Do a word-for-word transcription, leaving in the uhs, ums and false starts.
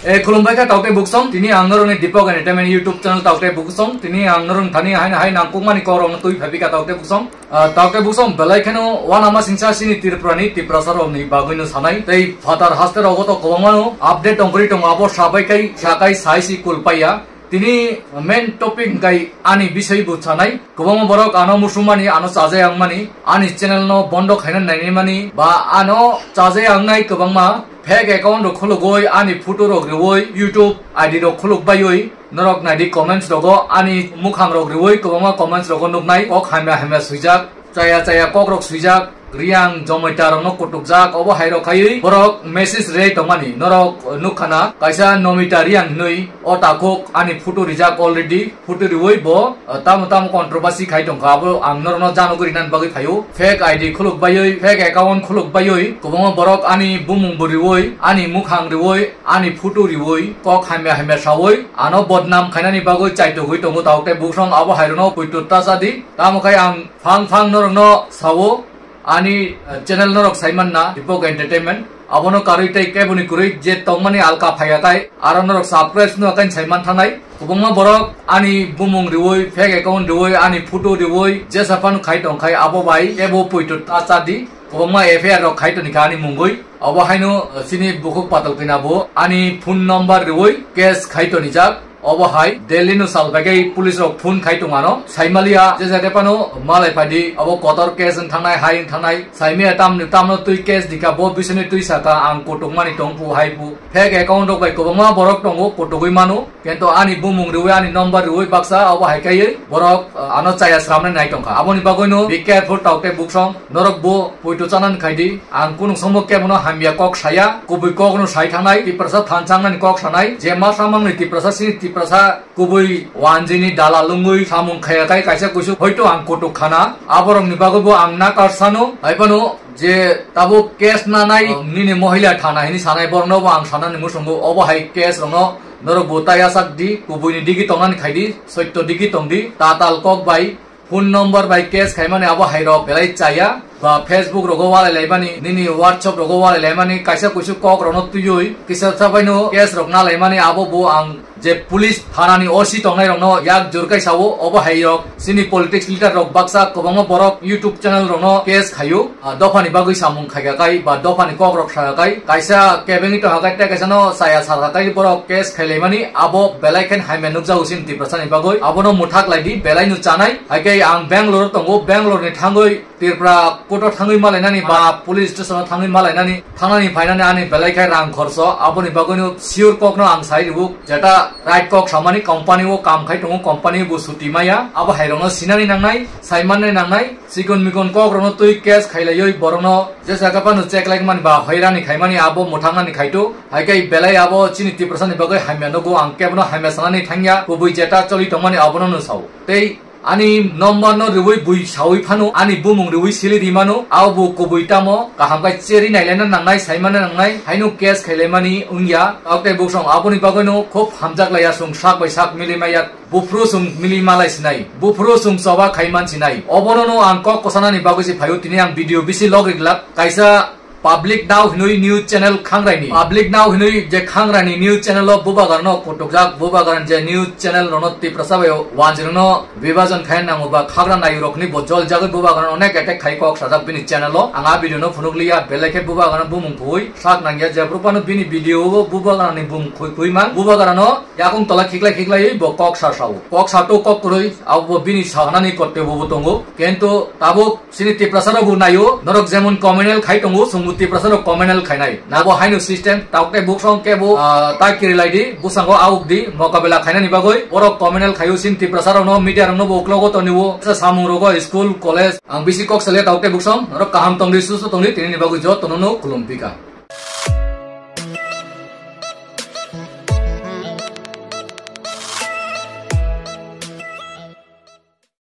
E, khulumbai kha taukte buksong, tini ang norokni Deepak Entertainment YouTube channel taukte buksong, tini ang norok thani haino hai nangkukmani kokrokno twi phaipika taukte buksong. Ah, taukte buksong belai kheno wanama singsa sini Tripurani Tiprasa rokni bagwino sanai. Tei phatar haste rogo to kwbangmano update tongkri tongo, abo sabai kai sakai saisi kulpaiya. Tini main topic hwnkhe ani bisoi bo sanai. Kwbangma borok ano musumani, ano chajai wngmani, ani channel no bondo khaina nainimani, ba ano chajai wngnai kwbangma fake account rok khulugwi ani photo rok riwi YouTube I D rok khuluk baiwi norok naidi comments rogo ani mukhang rok riwi kwbangma comments rogo nuknai kok hamya hamya swijak. Chaya chaya kokrok swijak, Riang Jomaita rokno kutukjak, obo hai rok khaiwi borok message rei tongmani. Norok nukha na, kaisa Nomita Riang hinwi o takhuk ani photo rijak already, photo riwi bo, uh, tamo tamo controversy khai tongkha, abo ang norokno janogwi rinani bagwi phaio. Fake I D khuluk baiwi, fake account khuluk baiwi, kwbangma borok ani bumung bo riwi, ani mukhang riwi, ani photo riwi, kok hamya hamya sawi, ano bodnam khainani bagwi chaitogwi tongo, taukte buksong abo hai rokno poito ta chadi. Tamo khai ang phang phang norokno sao, ani, eh, channel norok saiman na Deepak Entertainment. Abono karwi tei keboni kwrwi je tongmani alka phaiya tai, aro norok subscribe no kan saiman thanai. Kwbangma borok ani bumung riwi, fake account riwi, ani photo riwi, jesa phano khai tong khai, abo bai kebo poito ta chadi. Kwbangma F I R rok khai toni kha ani mungwi. Obo haino, eh, chini bukhuk patal kina bo ani phone number riwi case khai toni jak. Obo hai Delhi no sal bai khe police rok phone khai tong ano. Saimaliya je jaga phano malai phadi, obo kotor case wng thangnai, hai wng thangnai. Saimaya tamni tamno twi case dikha, bo bisini twi saka ang kutukmani tong phu hai phu. Fake account rok bai kwbangma borok tongo, kutugwi mano. Kento ani bumung riwi, ani number riwi baksa, obo hai kaiwi borok, uh, ano chaya sramnai nai tongkha. Aboni bagwino be careful taukte buksong, norok bo poito chanani khaidi. Ang kunung songbo kebono hamya kok saya, kubui kokno sai thangnai, Tiprasa thansangnani kok sanai, je ma samangni Tiprasa sini Tiprasa kubui wanjini dala lungwi samung khaya kai kaisa kuisuk hoito ang kutuk khana. Aborokni bagwibo ang nakar sano, hai phano je tabuk case nanai, um, nini mohila thana hini sanai borokno bo ang sanani musungo, obo hai case rokno norok bo tai asak di, kubuini digi tongnani khai di, soitto digi tong di, tatal kok bai, phone number bai case khaimani abo hai rok belai chaya, ba Facebook rogo walai laimani, nini WhatsApp rogo walai laimani, kaisa kuisuk kok rokno twiwi, kisa sabaino case rok nalaimani abo bo ang je police thanani O C tongnai rokno yak jor kai sao, obo hai rok chini politics leader rok baksa kwbangma borok YouTube channel rokno case khaio, ah, dophani bagwi samung khaika kai ba dophani kok rok saka kai, kaisa kebengwi tongka kai tei kaisa no chaya saka kai borok case khailaimani abo belai khen hamya nukjago chini Tiprasa ni bagwi, abono muthak lai di belai no chanai, hai khe ang Bangalore tongo, Bangalore ni thangwi Tripura court o thangwi malainani ba police station o thangwi malainani, thangnani phainani ani belai khe rang khorso, aboni bagwino sure kokno ang sai rwgo, jeta right kok samani company o kam khai tongo, company bo suti maya, abo hai rokno sinani nangnai, saimannai nangnai, chikon mikon kok rokno twi case khailaiwi borokno je jaga phano check lai mani ba hoirani khaimani abo mwthangnani khaito, hai khe belai abo chini Tiprasa ni bagwi hamya nugo, ang kebono hamya sanani thangya, kubui jeta choli tongmani abono no sao. Tei ani number no riwi bui sawi phano, ani bumung riwi sili ri mano, abo bo kubui tamo, kaham khai cheri nailena nangnai, saimana nangnai, haino case khailaimani wngya, taukte buksong aboni bagwino khub hamjak laiya, chwng sak bai sak mili maya, buphuru chwng mili malai sinai, buphuru chwng choba khai man sinai. Obono no ang kok kosanani bagwi se phaio, tini ang video bisi log riglak, kaisa Public Now hinwi news channel Khangraini. Public Now hinwi je Khangraini news channel o bubagarno kutukjak, bubagarni je news channel rono Tiprasa bai wanjirno bibajon khai nango ba khagra nayu rokni bo jol jagwi bubagarno onek attack khai kok sajak bini channel o. Ang a video no phunuk liya, belai khe bubagarno bumung khui sak nangya, je brupano bini video o bubagarni bumung khui khui man. Bubagarno yakung tola khiklai khiklaiwi bo kok sa sao. Kok sa to kok kwrwi, abo bo bini sahnani kotte bo bo tongo. Kento tabuk Chini Tiprasa rok bo naio, norok jemon communal khai tongo, chwngbo Tiprasa rok communal khainai. Nabo haino system, taukte buksong kebo, ah, ta kirilai di, bwskango auk di, mokabela khainani bagwi, borok communal khaio chini Tiprasa rokno, media rokno bo uklogo tonio, sa samung rogo, school, college, ang bisi kok salia taukte buksong, norok kaham tongdi, susu tongdi, tinini bagwi jotono no khulum pika.